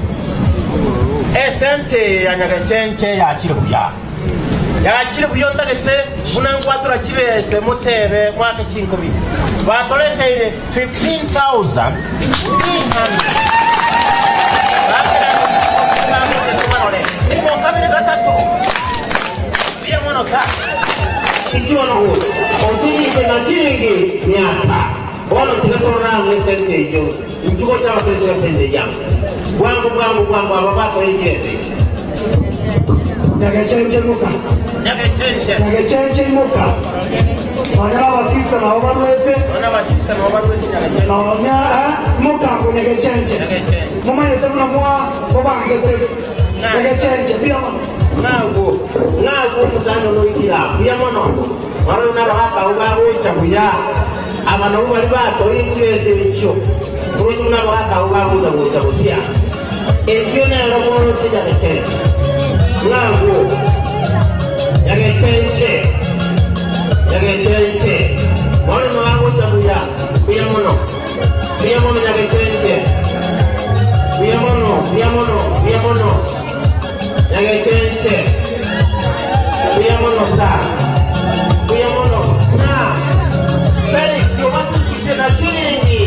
Esente ya nyagechenche yakire buya. Yakire buya ntagete bunangwatura kibese mutebe mwaka kinkobi. Batoleteire 15,300. Niko kabiri gatatu. Biya mono sa. Ikiwa no osirike na shilingi 500. Bono tigatorora mwesente iyo. Nchuko cha bakristo sente yangu. Bwangu bwangu bwangu aba bakorekete. Nyagechenche muka. Nyagechenche. Nyagechenche muka. Nonya abasista nabo barwete. Ona basista nabo barwete nyagechenche. Nonya muka ku nyagechenche. Nyagechenche. Mumanyete muno mwa mubangete. Nyagechenche biya mono. Ngago ngago musano noikira buya mono. Waro nabagaka ubagocha buya. Abano bali bato ichese ekyo. Kuruki nabagaka ubagocha gocha busia. Ekyo nero mono nyagechenche. Ngago nyagechenche. Nyagechenche. Mono nabagaka buya. Buya mono. Buya mono nyagechenche. Buya mono, buya mono, buya mono. Nyagechenche. Buya mono sa. Buya mono. Na. Felix obasukise na shilingi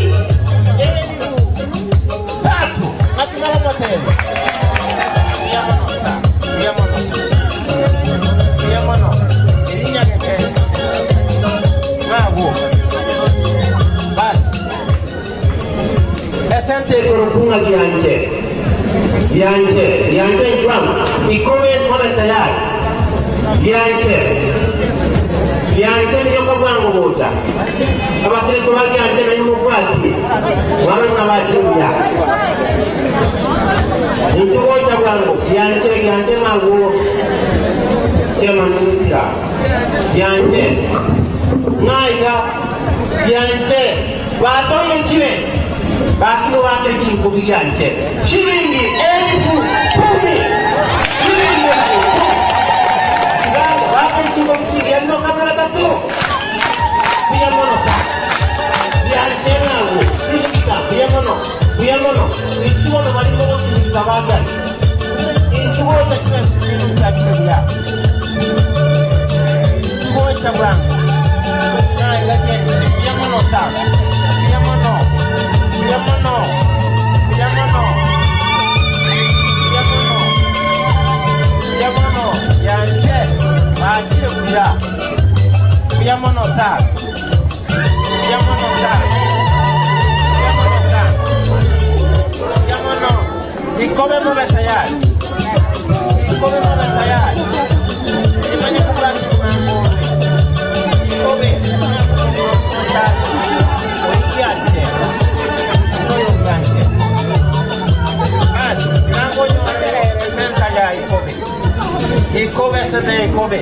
3,000. Ngapimala motembe. Buya mono sa. Buya mono. Buya mono. Eri nyagechenche. Ngago. Basi. Esente kurukunga gianje. Gianje, gianje drum. Ikowe mwana tayari. Gianje. Gianje niyo kabwangu buta. Abakristo ba gianje na nyumukwati. Waro na bachiruya. Nitugocha bwangu. Gianje, gianje maguo. Chema nukira. Gianje. Ngaiga. Gianje. Batoire chibe. Bakino bakire chinkubi gianje. Shilingi 10,000. Shilingi 10,000. Gatato. Buya mono sana. Bianche ng'ago. Sisika buya mono. Buya mono. Ichuo no bari mogo sinisa bagari. Ichuo cha chine sinisa chine buya. Ichuo cha bwangu. Na ilete buya mono sana. Buya mono. Buya mono. Buya mono. Buya mono. Buya mono. Yanche. Bakire buya. Buya mono sana. Buya mono sana. Buya mono sana. Buya mono. Ikobe mobe tayari. Ikobe mobe tayari. Imanye kubaki kumangone. Ikobe. Oyanche. Oyanche. Basi, nango nyore senta ya Ikobe. Ikobe sente Ikobe.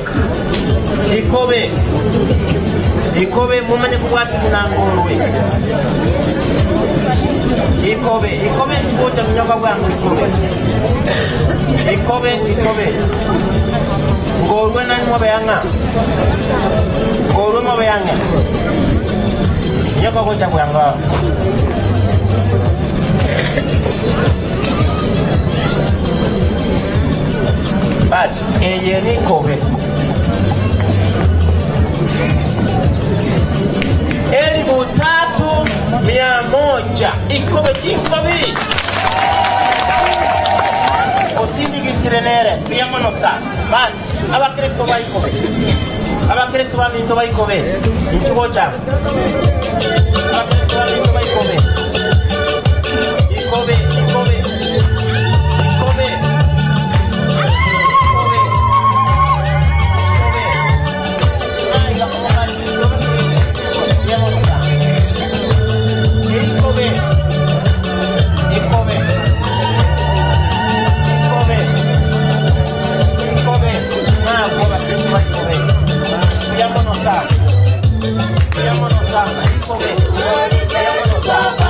Ikobe. Ikobe mumanye kubwati munangolwe. Ikobe, Ikobe mkuja mnyoka bwangu Ikobe. Ikobe, Ikobe. Ngorwe nani mwabe yanga. Ngorwe mwabe yanga. Nyoka gocha bwangu. Basi, eye ni Ikobe. 3,100 Ikobe chinkobi osindigisire buya mono sana. Basi abakristo ba Ikobe, abakristo ba minto ba Ikobe, inchugo cha abakristo ba minto ba Ikobe, Ikobe, Ikobe, Ikobe, Ikobe, Ikobe. Ay, la como buya mono sana. Ikobe, Ikobe, Ikobe, Ikobe, ah, bola, Cristo vai Ikobe. Buya mono sana. Buya mono sana. Ikobe, buya mono sana.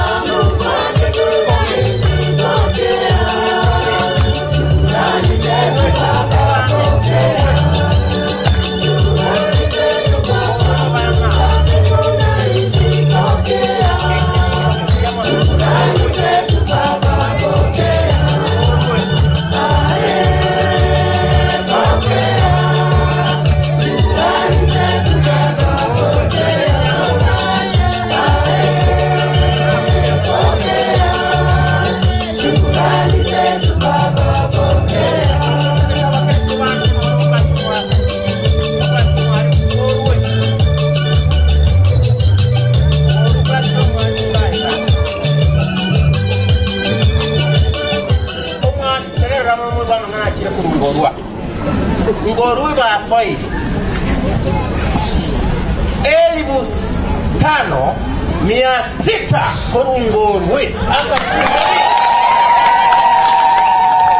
Ngorwa batwaire 5,600 korungorwe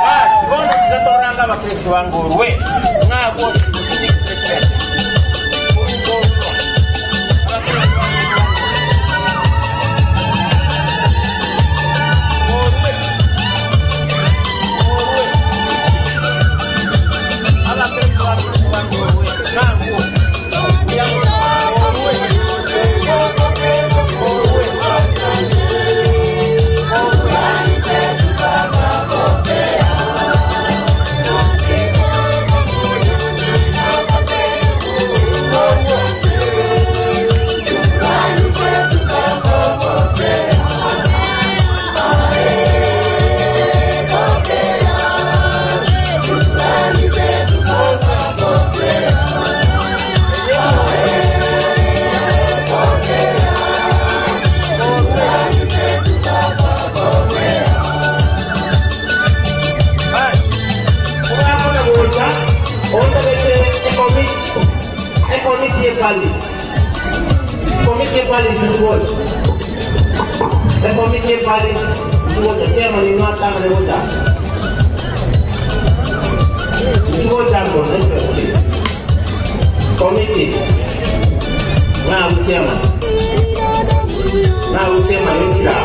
basi bono tugatoranga abakristo bangorwe ng'abwo Committee. Now chairman. Now chairman Nikira.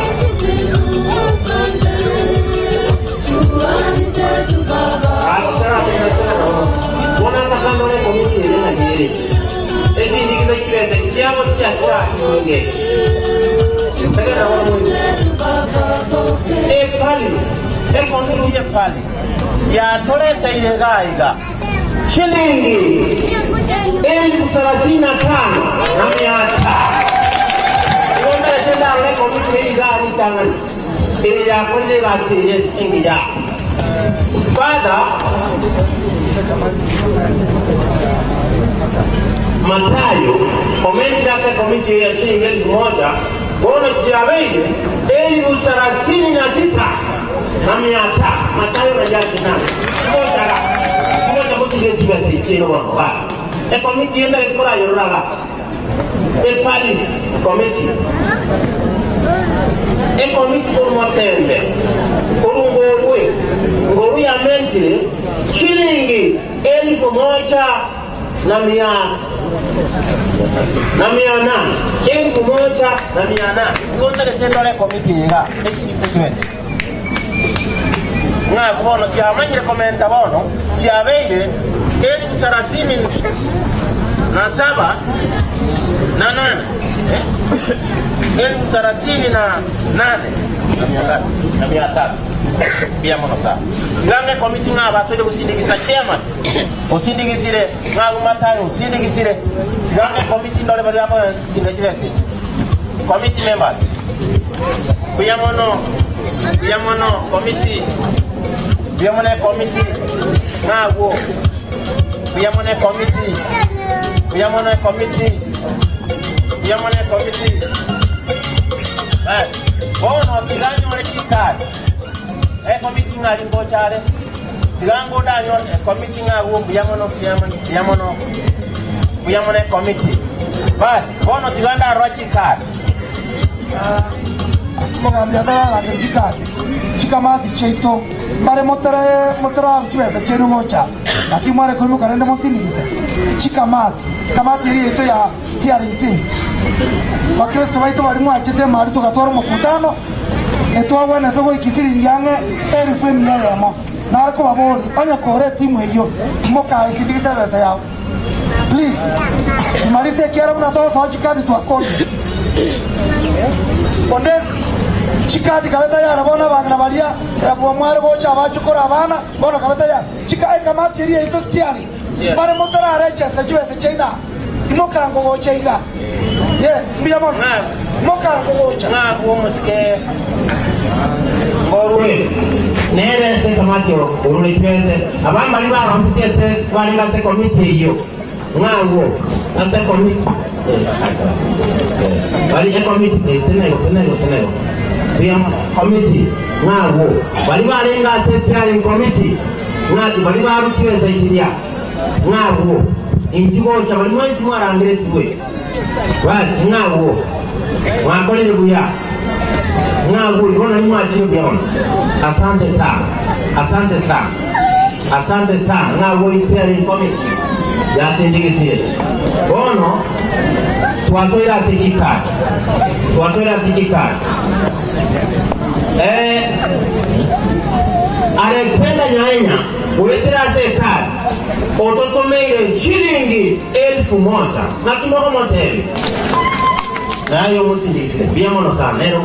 Ekomiti ye Paris yatoreteire iga iga shilingi 35,500. Igo mberete ndarora ekomiti eye iga ritang'ani eye yakorire egasi eye engiya. Father Matayo omentire ase ekomiti eye shilingi 1,000, bono chiabeire 36,500. Matayo na Jaki nabo tigochaga tigocha gosiria chibesa echi chiaino bono baba. Ekomiti eye ntagete korayorora iga, Eparis Committee, ekomiti korwa Motembe, korwa Ngorwe, Ngorwe yamentire shilingi 1,800, 1,800. Igo ntagete ndore ekomiti eye iga esingise chibesa echi. Ng'a bono kiamanyire komenta bono chiabeire 37,008, 38,300. Mbuya mono sana. Tiga ng'a ekomiti ng'a abasoire gosindigisa chairman osindigisire ng'a agwo Mathayo osindigisire. Tiga ng'a ekomiti ndore baria bakosinda chibesa echi. Committee members. Mbuya mono, mbuya mono committee, mbuya mono ecommittee ng'a agwo. Mbuya mono ecommittee, mbuya mono ecommittee, mbuya mono ecommittee. Bas, bono tiga nyore chikadi. Ecommittee ng'a aria ngocha are. Tiga ngondanyore ecommittee ng'a agwo mbuya mono, mbuya mono, mbuya mono. Mbuya mono ecommittee. Bas, bono tiga ndarora chikadi. Omogambi atararangeri chikadi chikamati chiaito mbare motere moterarwe chibesa chiaino gocha naki mware koimoka rende mosindigise chikamati kamati eria yaito ya steering team bakristo baito baria mwachete emari togatwara omokutano etwagwenerete goikia siringi ang'e elfu emia eyemo nare kobaboria onye kore etimu eyio mokaesindigisa ebesa yao please tumalize ekiara buna togosoa chikadi twakorire onde chikadi kabe tayari bono abang'ina baria mware gocha abachukuru abana bono kabe tayari chika ekamati eria yaito steering bare motararechesa chibesa chiaino imokango gocha iga yes mbuya mono mokango gocha Ng'a omosike ngorwe nere ase ekamati orure chibese abamwe baria baroseti ase barenge ase ekomiti eyio ng'agwo ase ekomiti bari ekomiti tenego tenego tenego buya komiti ng'agwo bari barenge ase steering committee ng'ati bari baru chibesa chiria ng'agwo inchi gocha bari mwensi mwarangeretigwe basi ng'agwo mwakorire buya ng'agwo igo nari mwachire buya mono. Asante sana, asante sana, asante sana. Ng'agwo steering committee yasindigisire bono twatoire ase chikadi twatoire ase chikadi Alexander Nyaenya wetera ase ekadi ototomeire shilingi 1,000 nakimoko motebi nayo omosindigisire mbuya mono sana nere.